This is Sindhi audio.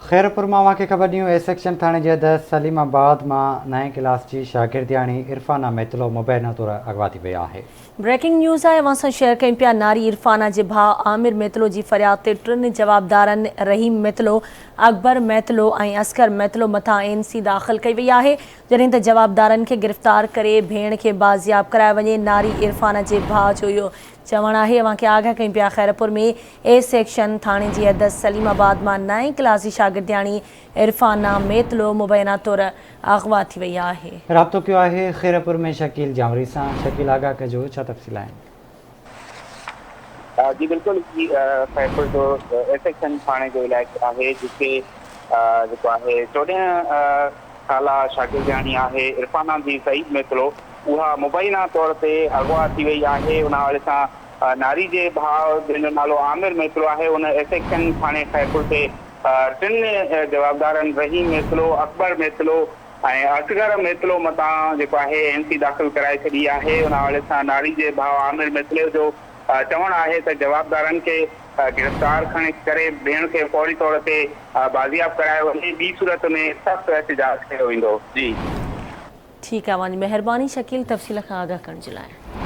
خيرپور مان اوهان کي خبر ڏيون اي سيڪشن ٿاڻي جي حد سليم آباد مان نائين ڪلاس جي شاگردياڻي عرفانه ميتلو مبينا طور اغوا ٿي وئي آهي. بريڪنگ نيوز آهي اوهان سان شيئر ڪيون پيا ناري عرفانه جي ڀاء عامر ميتلو جي فرياد تي ٽن جوابدارن رحيم ميتلو، اڪبر ميتلو ۽ اصغر ميتلو مٿان اين سي داخل ڪئي وئي آهي جڏهن ته جوابدارن کي گرفتار ڪري ڀيڻ کي بازياب ڪرايو وڃي ناري عرفانه جي ڀاء جو اهو چوڻ آهي اوهان کي آگاهه ڪيون پيا خيرپور ۾ اي سيڪشن ٿاڻي جي حد سليم آباد مان نائين ڪلاس جي شاگردياڻي عرفانه ميتلو مبينا طور اغوا ٿي وئي آهي. رابطو ڪيو آهي خيرپور ۾ شڪيل جانوري سان شڪيل آگاهه ڪجو ڇا تفصيل آهن. جي بلڪل هي خيرپور جو اي سيڪشن ٿاڻي جو علائقو آهي جتي جيڪو آهي 14 سالا شاگردياڻي آهي عرفانه جي سعيد ميتلو اها مبينا طور تي اغوا ٿي وئي آهي ان حوالي سان ناري جي ڀاء جنهن جو نالو عامر ميتلو آهي ان اي سيڪشن ٿاڻي خيرپور تي ٽن جوابدارن رحيم ميتلو، اڪبر ميتلو ۽ اصغر ميتلو متان جيڪو آهي اين سي داخل ڪرائي ڇڏي آهي ان حوالي سان ناري جي ڀاء عامر ميتلو جو چوڻ آهي ته جوابدارن کي گرفتار ڪري ڀيڻ کي فوري طور تي بازياب ڪرايو وڃي ٻي صورت ۾ سخت احتجاج ڪيو ويندو جي. ٺيڪ آ اوهان جي مهرباني شڪيل تفصيل کان آگاهه ڪرڻ جي لاء.